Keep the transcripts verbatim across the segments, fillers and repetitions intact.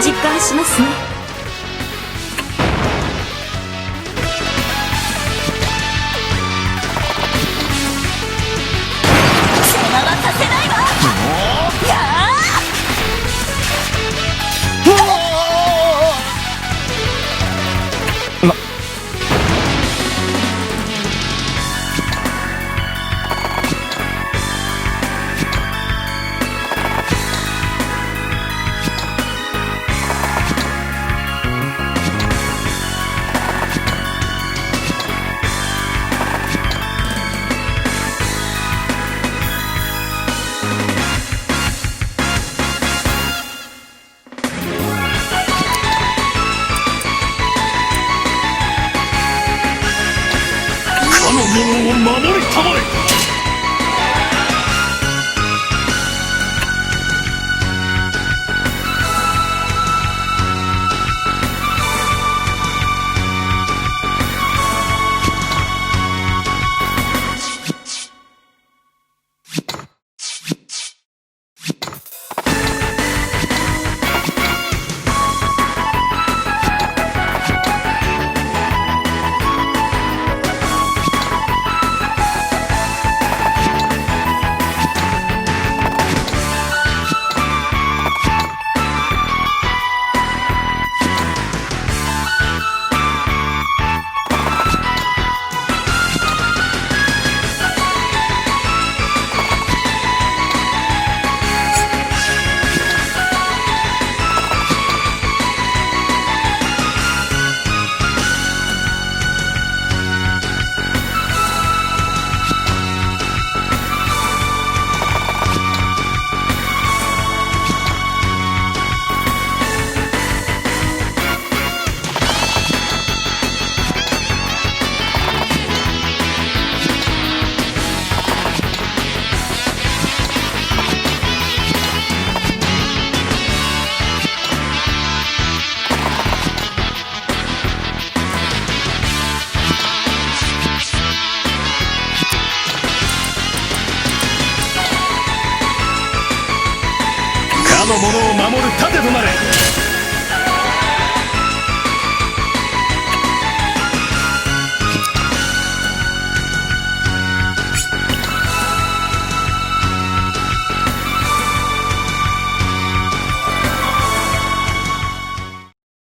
実感しますね。邪魔はさせないわ。やあ！かの者を守りたまえ。かの者を守る盾となれ。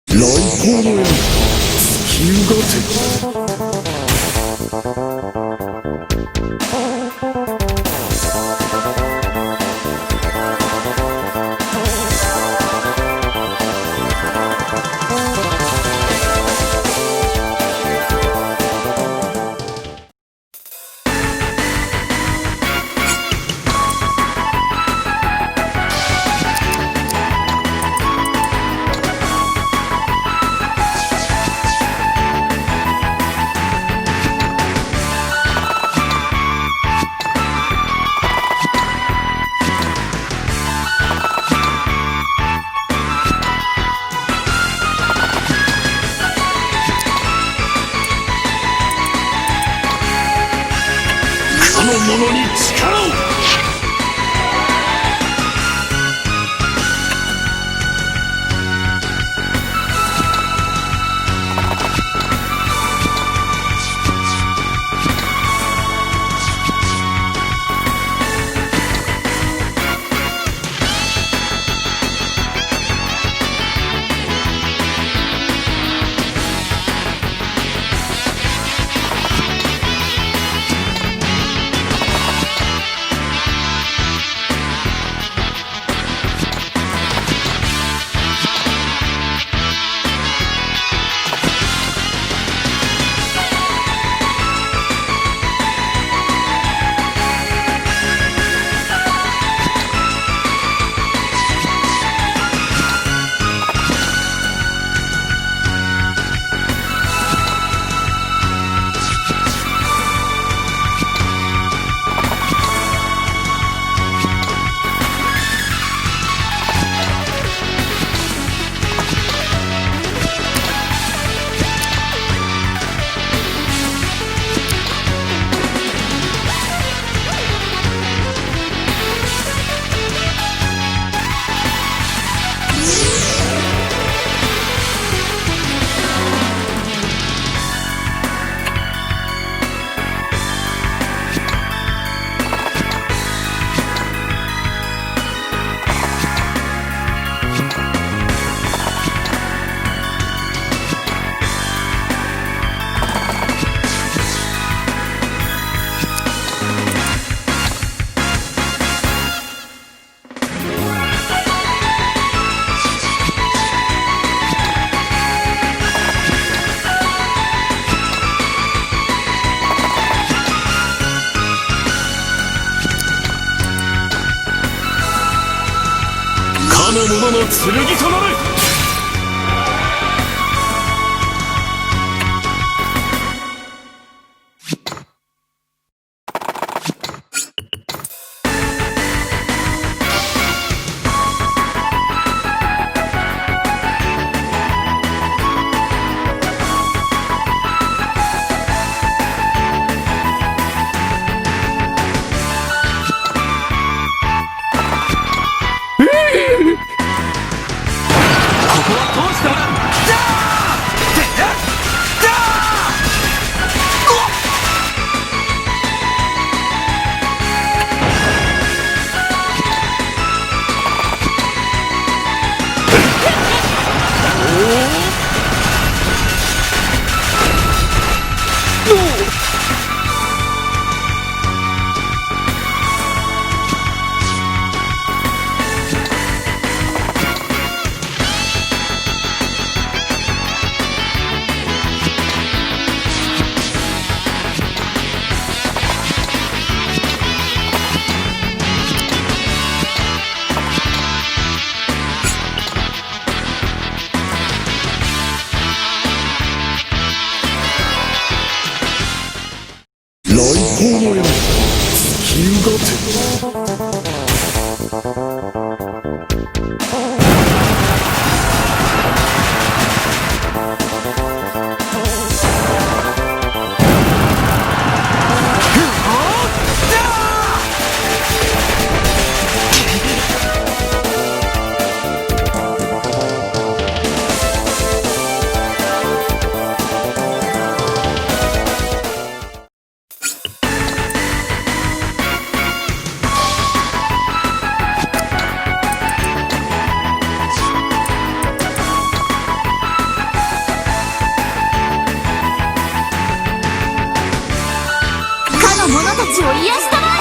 雷霆のように突き動かせ。かの者に力を！の者の剣となれ。 ここは通したら、ダー！てやっ！ダー！雷光のように突き動かせ。 かの者たちを癒したまえ。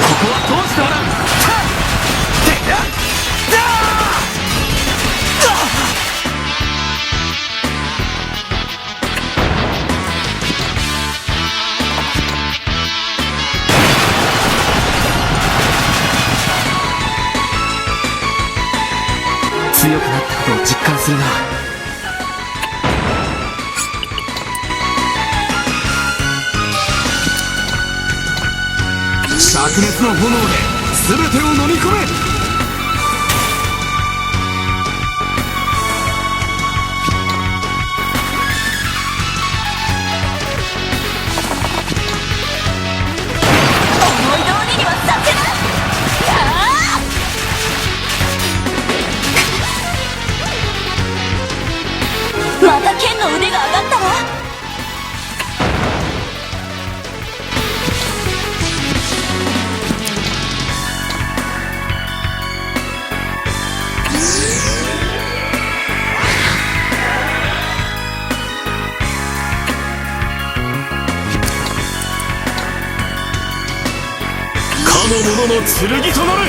ここは通してはならん。てやっ！だ！だ！ 強くなったことを実感するな。 灼熱の炎で全てを飲み込め！ 思い通りにはさせない！ああ！ またケンの腕が上がったわ！ かの者の剣となれ！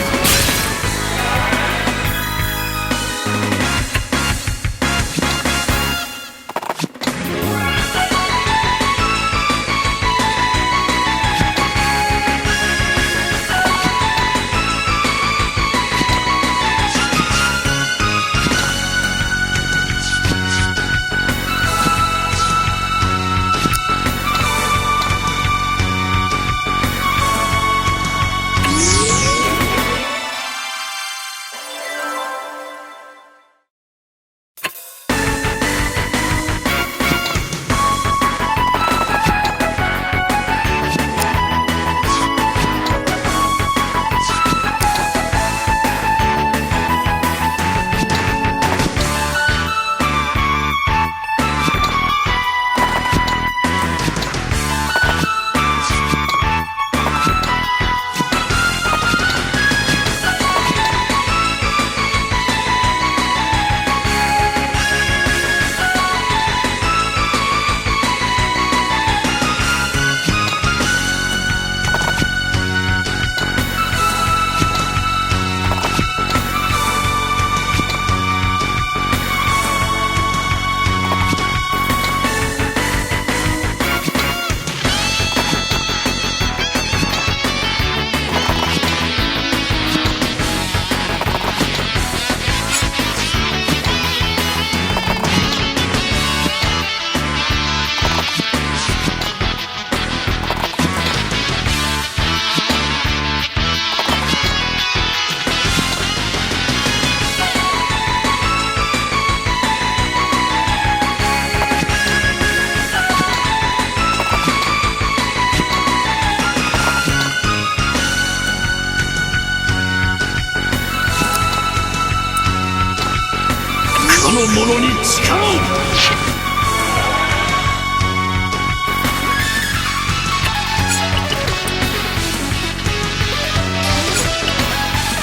に誓う。